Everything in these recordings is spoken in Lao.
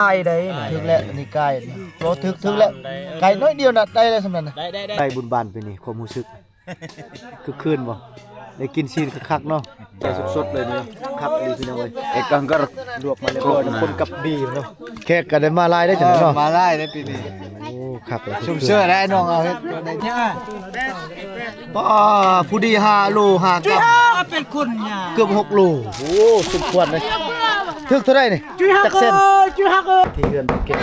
ກາຍໄດ້ນະ ຖືກແລ້ວ ອັນນີ້ກາຍ ບໍ່ຖືກ ຖືກແລ້ວ ກາຍໜ້ອຍດຽວນະ ໄດ້ແລ້ວສ່ຳນັ້ນນະ ໄດ້ບຸນບານປີນີ້ ຄວາມຮູ້ສຶກ ຄຶກຄື້ນບໍ່? ໄດ້ກິນຊີ້ນຄັກໆເນາະ ແກະສົດໆເລີຍນີ້ເນາະ ຄັກອີ່ຫຼີພີ່ນ້ອງເອີຍ ເອກກັງກະ ລວກມາລຽບຮ້ອຍ ຄົນກັບບີເນາະ ແຂກກໍໄດ້ມາຫຼາຍເດ້ ເອີ ເນາະ ມາຫຼາຍເດ້ປີນີ້ ໂອ້ ຄັກຫຼາຍ ຊົມເຊີຍໄດ້ນ້ອງເຮົາເຮັດ ປ້າ ຜູ້ດີຫ້າໂລຫ້າກັບ ເປັນຄົນຍາ ເກືອບຫົກໂລ ໂອ້ ສົມຄວນເລີຍ ຖືກເທົ່າໃດນີ້ ຈັກເຊັນ ທີ່ເຮືອນບໍ່ແກ້ວ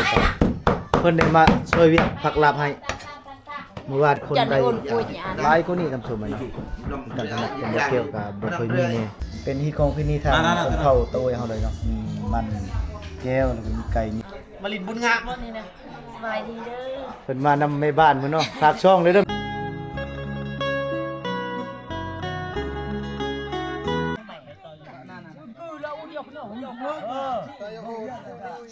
ເພິ່ນໄດ້ມາຊ່ວຍວຽກຜັກລາບໃຫ້ ເມື່ອວານຄົນໄດ້ຫຼາຍກວ່ານີ້ ທ່ານຜູ້ຊົມ ອັນນີ້ ການຖະໜັດຂອງບໍ່ແກ້ວກໍບໍ່ຄ່ອຍມີແນ່ ເປັນຮີດຄອງພິນີທາງຊົນເຜົ່າຕາໂອ້ຍເຮົາເລີຍເນາະ ມີມັນແກ້ວ ແລ້ວກໍມີໄກ່ ມາຫຼິ້ນບຸນງາມເນາະນີ້ນະ ສະບາຍດີເດີ ເພິ່ນມານຳແມ່ບ້ານເພິ່ນເນາະ ຝາກຊ່ອງເລີຍເດີ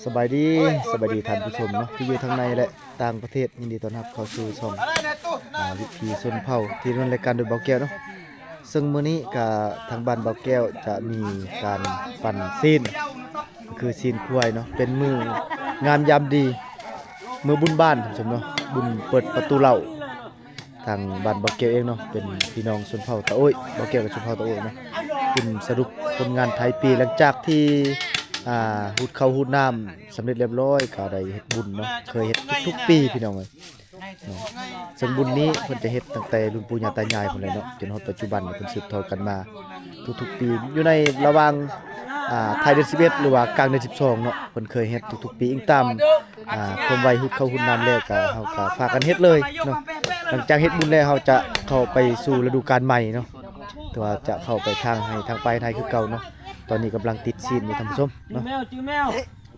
ສະບາຍດີ ສະບາຍດີທ່ານຜູ້ຊົມເນາະ ທີ່ຢູ່ທາງໃນ ແລະ ຕ່າງປະເທດ ຍິນດີຕ້ອນຮັບເຂົ້າສູ່ຊ່ອງ ອາ ວິຖີຊົນເຜົ່າ ທີ່ດຳເນີນລາຍການໂດຍບ່າວແກ້ວເນາະ ເຊິ່ງມື້ນີ້ກະທາງບ້ານບ່າວແກ້ວຈະມີການປັ້ນຊີ້ນ ກໍຄືຊີ້ນຄວາຍເນາະ ເປັນມື້ງາມຍາມດີ ມື້ບຸນບ້ານ ທ່ານຜູ້ຊົມເນາະ ບຸນເປີດປະຕູເລົ້າ ທາງບ້ານບ່າວແກ້ວເອງເນາະ ເປັນພີ່ນ້ອງຊົນເຜົ່າຕາໂອ້ຍ ບ່າວແກ້ວກັບຊົນເຜົ່າຕາໂອ້ຍເນາະ ເປັນສະຫຼຸບຜົນງານທ້າຍປີ ຫຼັງຈາກທີ່ ອາ ຮູດເຂົ້າຮູດນ້ຳສຳເລັດລຽບຮ້ອຍ ກໍໄດ້ເຮັດບຸນເນາະ ເຄີຍເຮັດທຸກໆປີ ພີ່ນ້ອງເອີຍ ເນາະ ເຊິ່ງບຸນນີ້ເພິ່ນຈະເຮັດຕັ້ງແຕ່ລຸ້ນປູ່ຍ່າຕາຍາຍພຸ້ນແຫຼະເນາະ ຈົນຮອດປັດຈຸບັນ ເພິ່ນສືບທອດກັນມາທຸກໆປີ ຢູ່ໃນລະຫວ່າງ ອາ ທ້າຍເດືອນສິບເອັດ ຫຼືວ່າກາງເດືອນສິບສອງເນາະ ເພິ່ນເຄີຍເຮັດທຸກໆປີ ອີງຕາມ ອາ ຄວາມໄວ ຮູດເຂົ້າຮູດນ້ຳແລ້ວ ກໍເຮົາກໍພາກັນເຮັດເລີຍເນາະ ຫຼັງຈາກເຮັດບຸນແລ້ວ ເຮົາຈະເຂົ້າໄປສູ່ລະດູການໃໝ່ເນາະ ແຕ່ວ່າຈະເຂົ້າໄປທາງໄຮ່ທາງປ່າໄຮ່ຄືເກົ່າເນາະ ຕອນນີ້ກຳລັງຕິດຊີ້ນຢູ່ ທ່ານຜູ້ຊົມເນາະ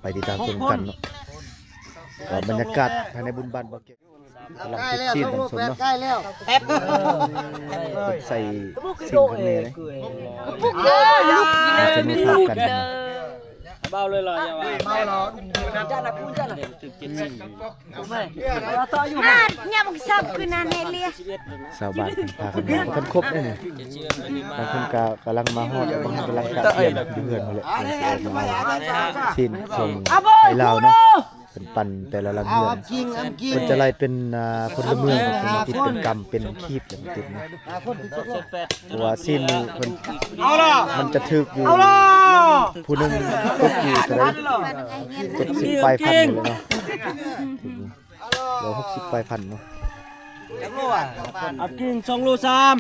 ໄປຕິດຕາມຊົມກັນເນາະ ກໍບັນຍາກາດພາຍໃນບຸນບ້ານບໍ່ ກຳລັງຕິດຊີ້ນ ທ່ານຜູ້ຊົມເນາະ ແປັບ ເພິ່ນໃສ່ຊີ້ນຂ້າງໃນເດ້ ເຮົາຈະມາພາກກັນເນາະ ເບົາເລີຍເນາະ ເບົາເນາະ ຈັນນະ ຄູນຈັນນະ ຖືກເຈັດສິບ ມາ ເອົາຕໍ່ຢູ່ ມາ ຫຍັບສັບຄືນາແນ່ເລຍ ຊາວບ້ານເພິ່ນພາກັນມາ ບໍ່ທັນຄົບເດ້ນີ້ ບາງຄົນກໍກຳລັງມາຮອດ ບາງຄົນກຳລັງກະກຽມຢູ່ເຮືອນພຸ້ນແຫຼະ ຊີ້ນຂອງໄທລາວເນາະ ເພິ່ນປັ້ນແຕ່ລະຫຼັງເຮືອນ ເພິ່ນຈະໄລ່ເປັນ ອ່າ ພົນລະເມືອງ ເພິ່ນມາຕິດເປັນກຳເປັນຄີບ ແລ້ວມາຕິດເນາະ ເພາະວ່າຊີ້ນນີ້ເພິ່ນ ມັນຈະຖືກຢູ່ ຜູ້ໜຶ່ງຕົກຢູ່ເທົ່າໃດ ເຈັດສິບປາຍພັນນີ້ແຫຼະເນາະ ຮ້ອຍຫົກສິບປາຍພັນເນາະ ເອົາກິນສອງໂລສາມ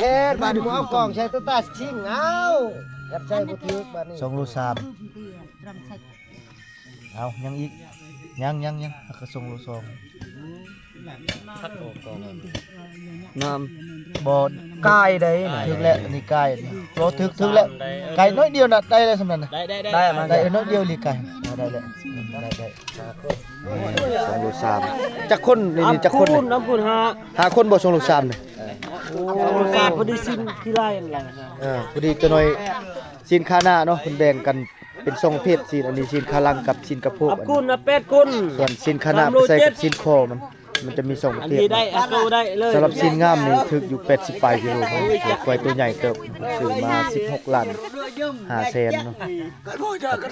ເຮັດບາດນີ້ ເອົາກ້ອງໃສ່ຕາຕາຊິງ ເອົາ ກັບໃສ່ບໍ່ຖືກບາດນີ້ ສອງໂລສາມ ເອົາ ຍັງອີກ ຍັງ ຍັງ ຍັງ ກະສົ່ງໂລສອງ ນ້ຳ ບໍ່ ກາຍໄດ້ນະ ຖືກແລ້ວ ອັນນີ້ກາຍ ບໍ່ ຖືກ ຖືກແລ້ວ ກາຍໜ້ອຍດຽວນະ ໄດ້ແລ້ວສ່ຳນັ້ນນະ ໄດ້ ໄດ້ ໄດ້ ໄດ້ ໜ້ອຍດຽວອີ່ຫຼີກາຍ ໄດ້ແລ້ວ ໄດ້ ໄດ້ ສອງໂລສາມ ຈັກຄົນນີ້ ຈັກຄົນນີ້ ຫ້າຄົນບໍ່ ສອງໂລສາມນີ້ ສອງໂລສາມ ພໍດີຊີ້ນຂີ້ລາຍ ເອີ ພໍດີ ຈັກໜ້ອຍຊີ້ນຄາໜ້າເນາະ ເພິ່ນແບ່ງກັນ ເປັນສອງປະເພດຊີ້ນ ອັນນີ້ຊີ້ນຂາຫຼັງກັບຊີ້ນກະໂພກ ອັບກຸນ ອັບແປດກຸນ ສ່ວນຊີ້ນຂາໜ້າໄປໃສ່ກັບຊີ້ນຄໍມັນ ມັນຈະມີສອງປະເພດ ອັນນີ້ໄດ້ ອັບໂຕໄດ້ເລີຍ ສຳລັບຊີ້ນງາມນີ້ຖືກຢູ່ແປດສິບປາຍກິໂລ ຄວາຍໂຕໃຫຍ່ເຕີບ ຊື້ມາສິບຫົກລ້ານຫ້າແສນເນາະ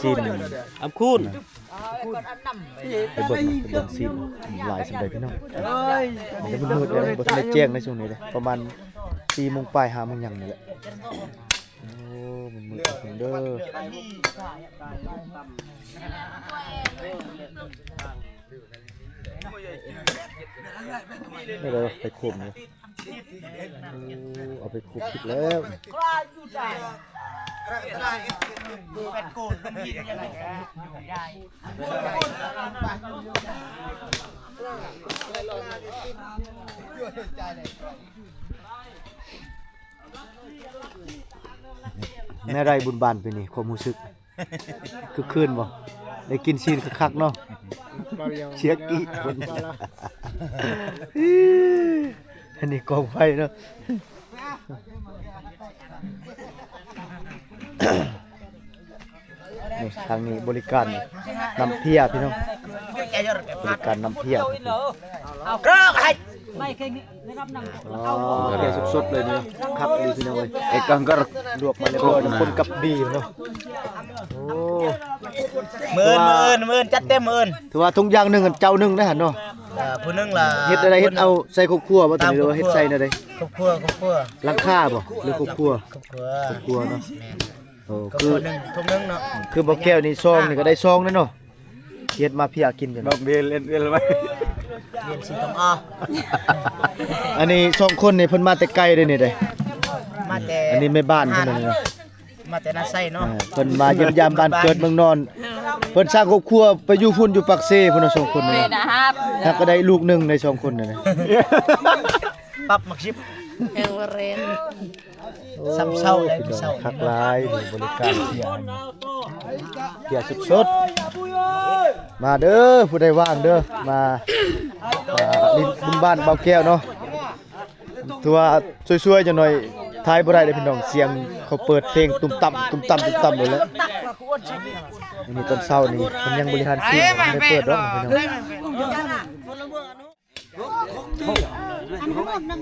ຊີ້ນ ອັບຄຸນ ໄປເບິ່ງ ໄປເບິ່ງຊີ້ນ ຫຼາຍສ່ຳໃດພີ່ນ້ອງ ມັນຈະມືດໆແລ້ວ ບໍ່ທັນໄດ້ແຈ້ງໃນຊ່ວງນີ້ເດ້ ປະມານສີ່ໂມງປາຍ ຫ້າໂມງຫຍັງນີ້ແຫຼະ. ໂອ້ ມັນມືດເດີ ໄປຄົມເລີຍ ເອົາໄປຄົມຜິດແລ້ວ. ແນວໃດບຸນບ້ານປີນີ້ ຄວາມຮູ້ສຶກ ຄຶກຄື້ນບໍ່? ໄດ້ກິນຊີ້ນຄັກໆເນາະ ເຊຍກີ້ຄົນ ອັນນີ້ກອງໄຟເນາະ ນີ້ທາງນີ້ບໍລິການນ້ຳເພຍພີ່ນ້ອງ ບໍລິການນ້ຳເພຍ ອໍ ເພຍສົດໆເລີຍນີ້ເນາະ ຄັກອີ່ຫຼີພີ່ນ້ອງເອີຍ ເອກກັງກະ ລວກມາລຽບຮ້ອຍ ຄົນກັບບີເນາະ. ມື້ອື່ນ ມື້ອື່ນ ມື້ອື່ນ ຈັດເຕັມມື້ອື່ນ. ຖືວ່າທຸງຢ່າງໜຶ່ງ ເຈົ້າໜຶ່ງເດ້ຫັ້ນເນາະ. ເອີ ຜູ້ໜຶ່ງລະ ເຮັດແນວໃດ ເຮັດເອົາໃສ່ຄອບຄົວບໍ່ ຕາມ ຫຼືວ່າເຮັດໃສ່ແນວໃດ? ຄອບຄົວ ຄອບຄົວ. ຫຼັງຄາບໍ່ ຫຼືຄອບຄົວ? ຄອບຄົວ ຄອບຄົວເນາະ. ແມ່ນ. ໂອ້ ຄອບຄົວໜຶ່ງ ທຸງໜຶ່ງເນາະ. ຄືບໍ່ແກ້ວນີ້ຊອງນີ້ກໍໄດ້ຊອງແລ້ວເນາະ. ເຮັດມາເພຍກິນກັນ ບອກເບນເລນເລນໄວ້ ເບນສີທອງອາ. ອັນນີ້ສອງຄົນນີ້ເພິ່ນມາແຕ່ໄກເດ້ນີ້ເດ້. ມາແຕ່ ອັນນີ້ແມ່ບ້ານເພິ່ນນີ້ເນາະ. ມາແຕ່ນາໄຊເນາະ. ເອີ ເພິ່ນມາຢ້ຽມຢາມບ້ານເກີດເມືອງນອນ. ເພິ່ນສ້າງຄອບຄົວໄປຢູ່ພຸ້ນ ຢູ່ປາກເຊພຸ້ນນະ ສອງຄົນນີ້. ຫາກໍໄດ້ລູກໜຶ່ງ ໄດ້ສອງຄົນນີ້. ປັບໝາກຊິບ ແຮງວ່າແຮງ. ໂອ້ ຊ້ຳເຊົາແລ້ວ ພີ່ນ້ອງ ເຊົາ ຄັກຫຼາຍ ນີ້ບໍລິການເພຍ ເພຍສຸດໆ. ມາເດີ ຜູ້ໃດວ່າງເດີ ມາ ອ່າ ຫຼິ້ນບຸນບ້ານບ່າວແກ້ວເນາະ. ຖືວ່າຊ່ວຍໆ ຈັກໜ້ອຍ ຖ່າຍບໍ່ໄດ້ເດ້ພີ່ນ້ອງ ສຽງເຂົາເປີດເພງຕຸ້ມຕຳ ຕຸ້ມຕຳ ຕຸ້ມຕຳໂລດແຫຼະ. ອັນນີ້ຕອນເຊົ້ານີ້ ເພິ່ນຍັງບໍລິຫານຊີນ ບໍ່ໄດ້ເປີດດອກພີ່ນ້ອງ. ອັນທັງໝົດນັ້ນ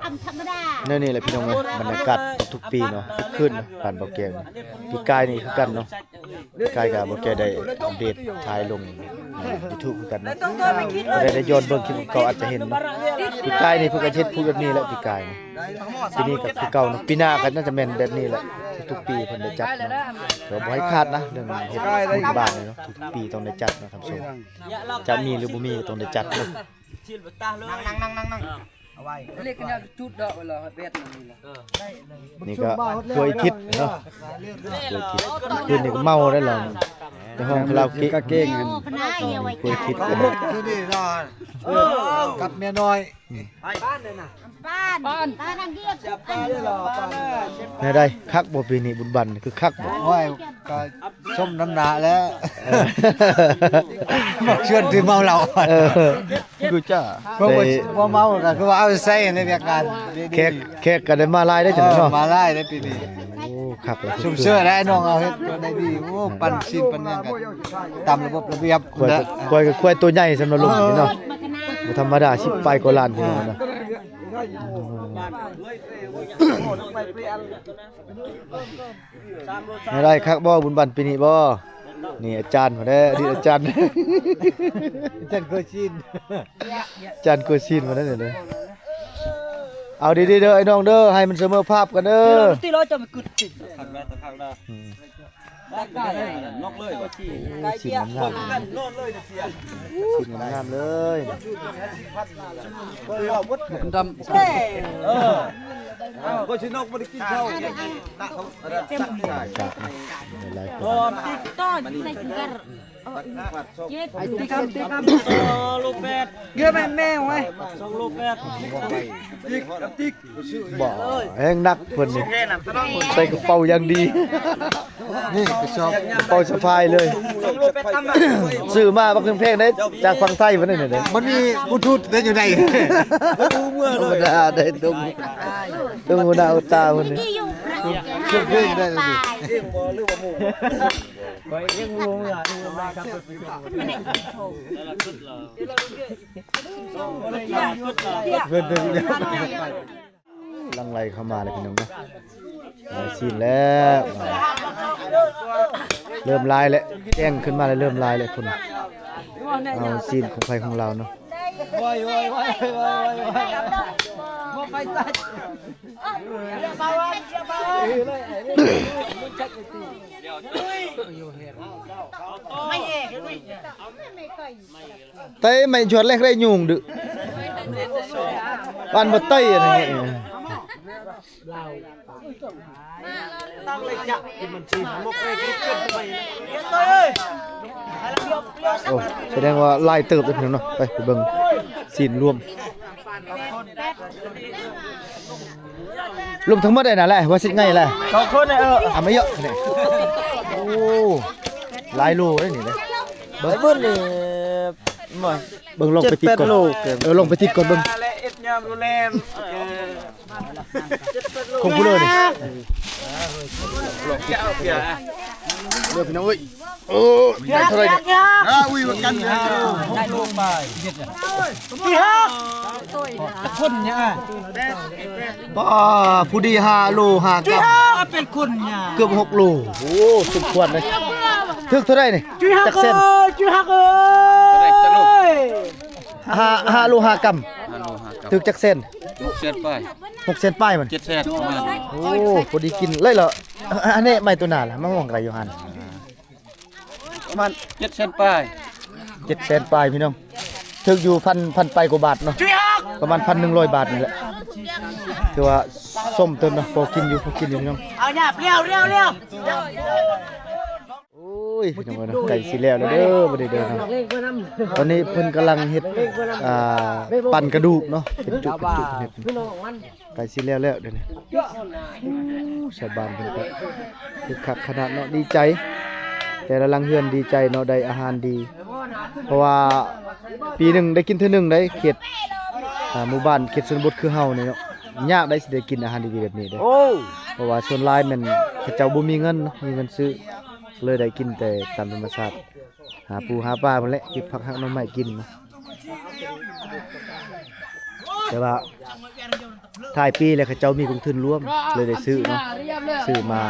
ອັນທຳມະດາ. ແນວນີ້ແຫຼະພີ່ນ້ອງເອີຍ ບັນຍາກາດທຸກໆປີເນາະ ທຸກຄືນເນາະ ບ້ານບ່າວແກ້ວ. ປີກາຍນີ້ຄືກັນເນາະ ປີກາຍກໍບ່າວແກ້ວໄດ້ອັບເດດຖ່າຍລົງຢູທູບຄືກັນເນາະ. ກໍໄດ້ ໄດ້ຍ້ອນເບິ່ງຄລິບເກົ່າອາດຈະເຫັນເນາະ. ປີກາຍນີ້ເພິ່ນກໍເຮັດພູແບບນີ້ແຫຼະ ປີກາຍນີ້. ປີນີ້ກໍຄືເກົ່າເນາະ ປີໜ້າກໍໜ້າຈະແມ່ນແບບນີ້ແຫຼະ ທຸກໆປີເພິ່ນໄດ້ຈັດເນາະ. ກໍບໍ່ໃຫ້ຂາດນະ ເລື່ອງເຮັດບຸນບ້ານນີ້ເນາະ ທຸກໆປີຕ້ອງໄດ້ຈັດເນາະທ່ານຜູ້ຊົມ. ຈະມີຫຼືບໍ່ມີກໍຕ້ອງໄດ້ຈັດເນາະ. ນັ່ງໆໆໆ ເອົາໄວ້ ເລັກກໍຍັງຈຸດດອກໄວ້ລະ ແບດນັ້ນນີ້ລະ. ນີ້ກໍຜົວອີທິດເນາະ ຜົວອີທິດ. ຄືນນີ້ກໍເມົາໄດ້ລະ ໄປຮ້ອງຄາຣາໂອເກະ ກາເກງຫັ້ນ ຜົວອີທິດ. ຄືນີ້ລະ ເອີ ກັບເມຍນ້ອຍ ບ້ານ ບ້ານ ບ້ານ ແນວໃດ ຄັກບໍ່ປີນີ້ບຸນບ້ານ ຄືຄັກບໍ່? ໂອ້ຍ ກໍສົມນ້ຳໜ້າແລ້ວ ເອີ ເຊີນທີ່ເມົາເຫຼົ້າ. ເອີ ຄືຈ້າ ເພາະວ່າ ເພາະເມົາກໍຄືວ່າເອົາໃສ່ໃນວຽກງານ. ແຂກ ແຂກກໍໄດ້ມາຫຼາຍເດ້ຈັ່ງເນາະ ເອີ ມາຫຼາຍເດ້ປີນີ້. ໂອ້ ຄັກຫຼາຍ ຊົມເຊີຍໄດ້ນ້ອງເຮົາເຮັດໄດ້ດີ. ໂອ້ ປັ້ນຊີ້ນປັ້ນຫຍັງກໍຕາມລະບົບລະບຽບ. ຄວາຍ ຄວາຍ ຄວາຍໂຕໃຫຍ່ສຳລັບລົມນີ້ເນາະ ບໍ່ທຳມະດາ ສິບປາຍກວ່າລ້ານພີ່ນ້ອງເນາະ. ແນວໃດ ຄັກບໍ່ບຸນບ້ານປີນີ້ບໍ່? ນີ້ອາຈານພຸ້ນເດ້ ອະດີດອາຈານ ອາຈານໂກຊິນ ອາຈານໂກຊິນພຸ້ນເດ້. ເອົາດີໆເດີໄອ້ນ້ອງເດີ ໃຫ້ມັນສະເໝີພາບກັນເດີ. ຕີລອຍຈະໄປກຶດຕິ ອືມ ນອກເລີຍ ໂອ້ ຊີ້ນງາມໆ ຊີ້ນງາມໆເລີຍ. ດຳ ເອີ ກໍຊິນອກບໍ່ໄດ້ກິນເຂົ້າ. ຫຼາຍໆຄົນ ໄອ້ຕິກ ຕິກ ເຍອະແມ່ນແມວເວີຍ ສອງໂລແປດ ຕິກ ຕິກ ບໍ່ ແຮງໜັກເພິ່ນນີ້ ໃສ່ກະເປົາຢ່າງດີ. ນີ້ກະສອບ ກະເປົາສະພາຍເລີຍ ຊື້ມາບັກແພງໆເດ້ ຈາກຝັ່ງໄທພຸ້ນນີ້ເດ້. ມັນມີບລູທູດໄດ້ຢູ່ໃນ ບໍ່ຮູ້ເມືອເລີຍ ທຳມະດາໄດ້ ຕົງ ຕົງຫົວໜ້າຫົວຕາພຸ້ນນີ້ ເຄື່ອງເພງໄດ້ນີ້. ຂ້ອຍຍັງງງຢູ່ ຢູ່ນຳກັນ ເພິ່ນເດີ ຫຼັ່ງໄຫຼເຂົ້າມາແລ້ວພີ່ນ້ອງເນາະ. ຫຼາຍຊີ້ນແລ້ວ ເລີ່ມຫຼາຍແລ້ວ ແຈ້ງຂຶ້ນມາແລ້ວ ເລີ່ມຫຼາຍແລ້ວຄົນ. ເອົາຊີ້ນຂອງໃຜຂອງລາວເນາະ. ໄຕໄມ້ຊວດແລກໄດ້ຍຸງດຶ ປານບໍ່ໄຕອັນນີ້. ໂອ້ ສະແດງວ່າຫຼາຍເຕີບເດ້ພີ່ນ້ອງເນາະ. ໄປ ໄປເບິ່ງຊີ້ນລວມ ລວມທັງໝົດໄດ້ນະແຫຼະ ວ່າຊິດໄງແຫຼະ ສອງຄົນເອີ ເອົາມາເຍາະນີ້. ໂອ້ ຫຼາຍໂລເດ້ນີ້ເດ້ ເບິ່ງ ເບິ່ງນີ້ ເບິ່ງລອງໄປຕິດກ່ອນ ເອີ ລອງໄປຕິດກ່ອນເບິ່ງ ເຮັດຍາມໂລແລມ ເອີ ຂອງຜູ້ເລີນີ້ ເດີພີ່ນ້ອງເອີຍ. ໂອ້ ໄດ້ເທົ່າໃດນີ້? ຫ້າ ອຸ້ຍ ປະກັນຫ້າໂລ ຫົກໂລປາຍ ທີ່ຫ້າ ຄົນຫຍັງ ປ້າ ຜູ້ດີຫ້າໂລຫ້າກຣາມ ເປັນຄົນຫຍັງ ເກືອບຫົກໂລ. ໂອ້ ສົມຄວນເລີຍ. ຖືກເທົ່າໃດນີ້? ຈຸ້ຍຮັກ ຈັກແສນ? ເອີຍ ຈຸ້ຍຮັກເອີຍ ເທົ່າໃດຈັກໂລ? ຫ້າ ຫ້າໂລຫ້າກຳ. ຫ້າໂລຫ້າກຳ. ຖືກຈັກແສນ? ຫົກແສນປາຍ. ຫົກແສນປາຍມັນ? ເຈັດແສນປະມານ. ໂອ້ ພໍດີກິນເລີຍເນາະ. ອັນນີ້ໄມ້ຕົວໜ້າລະ ມາຫ້ອງໄກຢູ່ຫັ້ນ? ປະມານເຈັດແສນປາຍ. ເຈັດແສນປາຍພີ່ນ້ອງ. ຖືກຢູ່ພັນ ພັນປາຍກວ່າບາດເນາະ. ປະມານພັນໜຶ່ງຮ້ອຍບາດນີ້ແຫຼະ. ຖືວ່າສົມເຕີບເນາະ. ພໍກິນຢູ່ ພໍກິນຢູ່ພີ່ນ້ອງ. ເອົາຫຍາບ ລ້ຽວ ລ້ຽວ ລ້ຽວ. ໂອ້ຍ ພີ່ນ້ອງເອີຍເນາະ ໃກ້ຊິແລ້ວແລ້ວເດີ ບໍ່ໄດ້ເດີເນາະ. ຕອນນີ້ເພິ່ນກຳລັງເຮັດ ອ່າ ປັ້ນກະດູກເນາະ ເປັນຈຸກ ເປັນຈຸກເຮັດ ໃກ້ຊິແລ້ວແລ້ວດຽວນີ້. ໂອ້ ຊາວບ້ານເພິ່ນກໍຄຶກຄັກຂະໜາດເນາະ ດີໃຈ ແຕ່ລະຫຼັງເຮືອນດີໃຈເນາະ ໄດ້ອາຫານດີ ເພາະວ່າປີໜຶ່ງໄດ້ກິນເທື່ອໜຶ່ງໄດ໋ ເຂດ ອ່າ ໝູ່ບ້ານເຂດຊົນນະບົດຄືເຮົານີ້ເນາະ ຍາກໄດ໋ ຊິໄດ້ກິນອາຫານດີໆແບບນີ້ເດ້. ໂອ້ ເພາະວ່າສ່ວນຫຼາຍແມ່ນເຂົາເຈົ້າບໍ່ມີເງິນເນາະ ມີເງິນຊື້ ເລີຍໄດ້ກິນແຕ່ຕາມທຳມະຊາດ ຫາປູຫາປາພຸ້ນແຫຼະ ເກັບຜັກຫັກໜໍ່ໄມ້ກິນເນາະ. ແຕ່ວ່າທ້າຍປີແລ້ວ ເຂົາເຈົ້າມີກອງທຶນລວມ ເລີຍໄດ້ຊື້ເນາະ ຊື້ມາ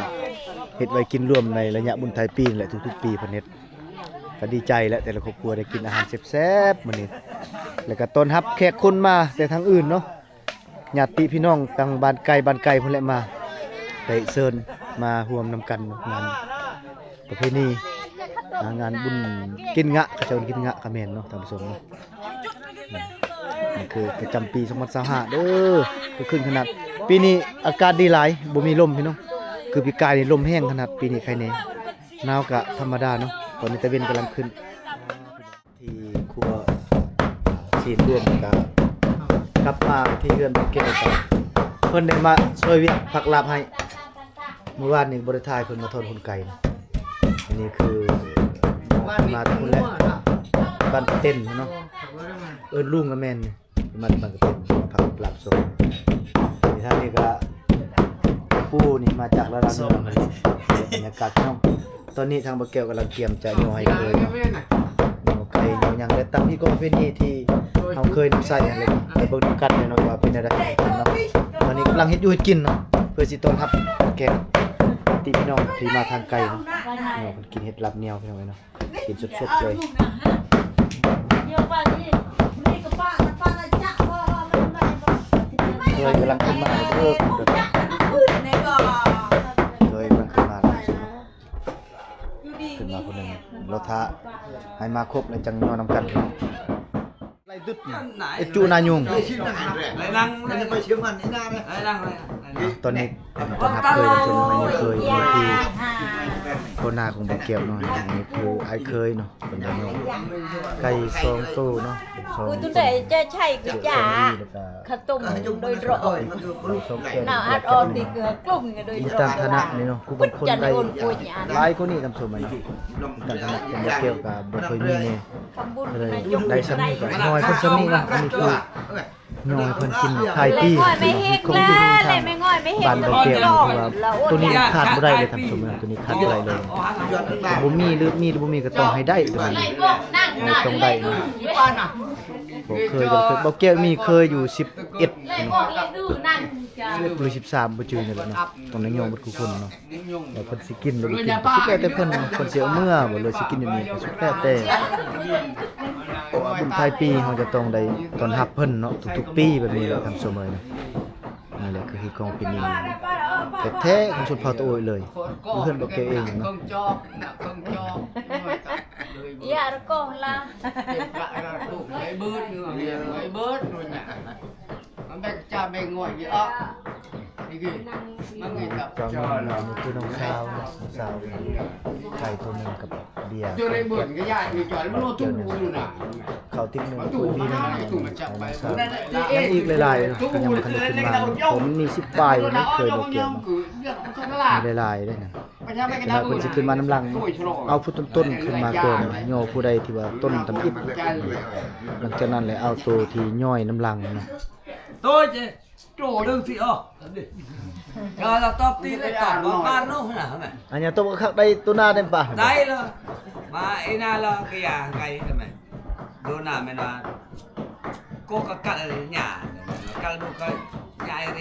ເຮັດໄວ້ກິນລວມໃນໄລຍະບຸນທ້າຍປີນັ້ນແຫຼະ. ທຸກໆປີເພິ່ນເຮັດ ກໍດີໃຈແຫຼະ ແຕ່ລະຄອບຄົວໄດ້ກິນອາຫານແຊບໆມື້ນີ້ ແລ້ວກໍຕ້ອນຮັບແຂກຄົນມາແຕ່ທາງອື່ນເນາະ. ຍາດຕິພີ່ນ້ອງທາງບ້ານໄກ ບ້ານໄກພຸ້ນແຫຼະມາ ໄດ້ເຊີນມາຮ່ວມນຳກັນງານປະເພນີ ອ່າ ງານບຸນກິນງະ ເຂົາເຈົ້າກິນງະກະແມ່ນເນາະ ທ່ານຜູ້ຊົມເນາະ. ນີ້ຄືປະຈຳປີສອງພັນຊາວຫ້າເດີ ຄືຄຶກຂະໜາດ. ປີນີ້ອາກາດດີຫຼາຍ ບໍ່ມີລົມພີ່ນ້ອງ ຄືປີກາຍນີ້ລົມແຮງຂະໜາດ ປີນີ້ໄຄແນ່ ໜາວກະທຳມະດາເນາະ. ຕອນນີ້ຕາເວັນກຳລັງຂຶ້ນ. ທີ່ຄົວຊີ້ນລວມ ກະກັບມາທີ່ເຮືອນບໍ່ແກ້ວ ກະເພິ່ນໄດ້ມາຊ່ອຍວຽກຜັກລາບໃຫ້. ມື້ວານນີ້ບໍ່ໄດ້ຖ່າຍ ເພິ່ນມາຖອນຂົນໄກ່ນະ. ອັນນີ້ຄືມາແຕ່ພຸ້ນແຫຼະ ບ້ານປະເຕັນເນາະ ເອີ້ນລຸງກະແມ່ນ ມາຈາກບ້ານກະເຕັນ ຜັກລາບສົດ. ນີ້ທາງນີ້ກະປູນີ້ມາຈາກລະດັບເມືອງ. ບັນຍາກາດພີ່ນ້ອງ ຕອນນີ້ທາງບໍ່ແກ້ວກຳລັງກຽມຈະຍໍໄຫ້ເຄີຍເນາະ ຍໍໄກ່ຍໍຫຍັງ ແລະ ຕາມຮີດຄອງປະເພນີທີ່ເຮົາເຄີຍນຳໃຊ້ຫັ້ນແຫຼະ ໄປເບິ່ງນຳກັນເນາະວ່າເປັນແນວໃດເນາະ. ຕອນນີ້ກຳລັງເຮັດຢູ່ເຮັດກິນເນາະ ເພື່ອຊິຕ້ອນຮັບແຂກຍາດຕິພີ່ນ້ອງທີ່ມາທາງໄກເນາະ. ເນາະ ເພິ່ນກິນເຫັດລາບໜຽວພີ່ນ້ອງເອີຍເນາະ. ກິນສົດໆເລີຍ. ເຄີຍກຳລັງຂຶ້ນມາເດີ ເຄີຍກຳລັງຂຶ້ນມາ ຂຶ້ນມາຄົນໜຶ່ງ. ລໍຖ້າໃຫ້ມາຄົບແລ້ວຈັ່ງຍໍນຳກັນ. ໄລ່ດຶດ ເອັດຈຸນາຍຸງ ໄລ່ນັ່ງ ໄລ່ນັ່ງ ໄລ່ນັ່ງ. ຕອນນີ້ ຕ້ອນຮັບເຄີຍ ເຄີຍ ນີ້ຄືຫົວໜ້າຂອງບໍ່ແກ້ວເນາະ ນີ້ຄືອ້າຍເຄີຍເນາະ ເປັນໄກ່ສອງໂຕເນາະ ສອງ ໂຕ ເຈົ້າໃຊ້ກະຈາ ເຂົ້າຕົ້ມໂດຍຕຣົງ ເອົາອັດອອກຕິເກືອ ກລຸ້ມໂດຍຕຣົງ ຕາມຖານະນີ້ເນາະ ຜູ້ບາງຄົນໄດ້ຫຼາຍກວ່ານີ້ນຳສົມເນາະ ຕາມຖານະຂອງບໍ່ແກ້ວກະບໍ່ຄ່ອຍມີແນ່ ໄດ້ຊ່ຳນີ້ກະນ້ອຍເພິ່ນຊ່ຳນີ້ເນາະ ອັນນີ້ຄື ຍ້ອນໃຫ້ເພິ່ນກິນທ້າຍປີ ເພິ່ນເຮັດຂອງກິນທາງບ້ານບໍ່ແກ້ວນີ້ ເພາະວ່າໂຕນີ້ຂາດບໍ່ໄດ້ເລີຍທ່ານຜູ້ຊົມ ໂຕນີ້ຂາດບໍ່ໄດ້ເລີຍ ບໍ່ມີຫຼື ມີຫຼືບໍ່ມີກໍຕ້ອງໃຫ້ໄດ້ ໂຕນີ້ຕ້ອງໄດ້ເນາະ. ບໍ່ເຄີຍ ບໍ່ເຄີຍ ບໍ່ແກ້ວມີເຄີຍຢູ່ສິບເອັດເນາະ ຫຼືສິບສາມ ບໍ່ຈື່ນີ້ແຫຼະເນາະ ຕ້ອງໄດ້ຍ້ອງເບິດຄູ່ຄົນເນາະ. ແລ້ວເພິ່ນຊິກິນຫຼືບໍ່ກິນ ກໍສຸດແລ້ວແຕ່ເພິ່ນ ເພິ່ນຊິເອົາເມືອບໍ່ ຫຼືຊິກິນຢູ່ນີ້ ກໍສຸດແລ້ວແຕ່ ເພາະວ່າບຸນທ້າຍປີເຮົາຈະຕ້ອງໄດ້ຕ້ອນຮັບເພິ່ນເນາະ ທຸກໆປີແບບນີ້ແຫຼະທ່ານຜູ້ຊົມເອີຍ. ນີ້ແຫຼະຄືຮີດຄອງປະເພນີແທ້ໆຂອງຊົນເຜົ່າຕາໂອ້ຍເລີຍ ຢູ່ເຮືອນບໍ່ແກ້ວເອງເນາະ. ຢ່າລະກອງລະ ມັນແບກຈາແບກງອຍນີ້ອອກ ນີ້ຄື ມັນມີກັບ ເຈົ້າໜຶ່ງ ອັນນີ້ຄືນ້ອງສາວເນາະ ນ້ອງສາວ ໄກ່ໂຕໜຶ່ງກັບເບຍ ເຈົ້າໄດ້ເບິ່ງກໍຍາກ ມີຈອຍ ມັນຮູ້ທຸກຢູ່ນະ ເຂົ້າຕິບໜຶ່ງ ຖ້ວຍບີໜຶ່ງ ນ້ອງສາວ ຍັງອີກຫຼາຍໆເນາະ ຍັງບໍ່ທັນໄດ້ຂຶ້ນມາ ເພາະມັນມີສິບປາຍ ເຄີຍບໍ່ແກ້ວເນາະ ມີຫຼາຍໆເດ້ນະ. ເພິ່ນຊິຂຶ້ນມານຳຫຼັງ ເອົາຜູ້ຕົ້ນໆຂຶ້ນມາກ່ອນ ຍໍຜູ້ໃດທີ່ວ່າຕົ້ນຕຳອິດ ຫຼັງຈາກນັ້ນແຫຼະເອົາໂຕທີ່ຍ້ອຍນຳຫຼັງເນາະ. ໂຕເຈ ໂຕເລື່ອງທີ່ອອກ ກະລະຕອບຕີເລີຍ ຕອບວ່າບ້ານເນາະຫັ້ນນະ. ອັນຍາໂຕກໍຄັກໄດ້ໂຕໜ້າໄດ້ປະ ໄດ້ລະ ມາອີໜ້າລະກະຢາໄກຫັ້ນແມະ ໂດນໜ້າແມ່ນວ່າ ໂກກະກັດຍາ ກັດດູກະຍາອີເຣ.